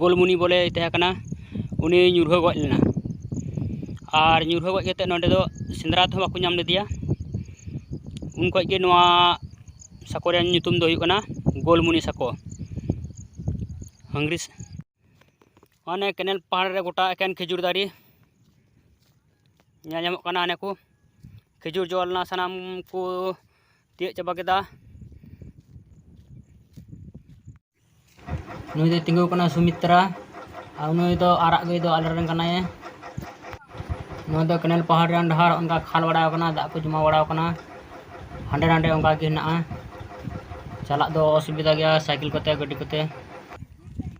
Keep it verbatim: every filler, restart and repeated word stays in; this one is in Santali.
ᱜᱳᱞᱢᱩᱱᱤ ᱵᱚᱞᱮ ᱛᱟᱦᱮᱸ ᱠᱟᱱᱟ, ᱩᱱᱤ ᱧᱩᱨᱦᱟᱹ ᱜᱚᱡ ᱞᱮᱱᱟ᱾ ᱟᱨ ᱧᱩᱨᱦᱟᱹ ᱜᱚᱡ ᱠᱟᱛᱮᱫ ᱱᱚᱸᱰᱮ ᱫᱚ ᱥᱮᱸᱫᱽᱨᱟ ᱛᱮᱦᱚᱸ ᱵᱟᱠᱚ ᱧᱟᱢ ᱞᱮᱫᱮᱭᱟ᱾ ᱩᱱ ᱠᱷᱚᱡ ᱜᱮ ᱱᱚᱣᱟ ᱥᱟᱠᱚ ᱨᱮᱭᱟᱜ ᱧᱩᱛᱩᱢ ᱫᱚ ᱦᱩᱭᱩᱜ ᱠᱟᱱᱟ ᱜᱳᱞᱢᱩᱱᱤ ᱥᱟᱠᱚ᱾ ᱦᱟᱝᱜᱽᱨᱤ ᱥ-, ᱚᱱᱮ ᱠᱮᱱᱮᱞ ᱯᱟᱦᱟᱲ ᱨᱮ ᱜᱚᱴᱟ ᱮᱠᱮᱱ ᱠᱷᱤᱡᱩᱨ ᱫᱟᱨᱮ ᱧᱮᱞ ᱧᱟᱢᱚᱜ ᱠᱟᱱᱟ᱾ ᱦᱟᱱᱮ ᱠᱚ ᱠᱷᱤᱡᱩᱨ ᱡᱚ ᱞᱮᱱᱟ, ᱥᱟᱱᱟᱢ ᱠᱚ ᱛᱤᱭᱳᱜ ᱪᱟᱵᱟ ᱠᱮᱫᱟ᱾ ᱱᱩᱭ ᱫᱚᱭ ᱛᱤᱸᱜᱩ ᱠᱟᱱᱟ ᱥᱩᱢᱤᱛᱨᱟ, ᱟᱨ ᱱᱩᱭ ᱫᱚ ᱟᱨᱟᱜ ᱜᱟᱹᱭ ᱫᱚ ᱟᱞᱮ ᱨᱮᱱ ᱠᱟᱱᱟᱭ᱾ ᱱᱚᱣᱟ ᱫᱚ ᱠᱮᱱᱮᱞ ᱯᱟᱦᱟᱲ ᱨᱮᱱ ᱰᱟᱦᱟᱨ, ᱚᱱᱠᱟ ᱠᱷᱟᱞ ᱵᱟᱲᱟᱣ ᱠᱟᱱᱟ, ᱫᱟᱜ ᱠᱚ ᱡᱚᱢᱟ ᱵᱟᱲᱟᱣ ᱠᱟᱱᱟ, ᱦᱟᱸᱰᱮ ᱱᱟᱸᱰᱮ ᱚᱱᱠᱟ ᱜᱮ ᱦᱮᱱᱟᱜᱼᱟ᱾ ᱪᱟᱞᱟᱜ ᱫᱚ ᱚᱥᱩᱵᱤᱫᱷᱟ ᱜᱮᱭᱟ ᱥᱟᱭᱠᱮᱞ ᱠᱚᱛᱮ, ᱜᱟᱹᱰᱤ ᱠᱚᱛᱮ᱾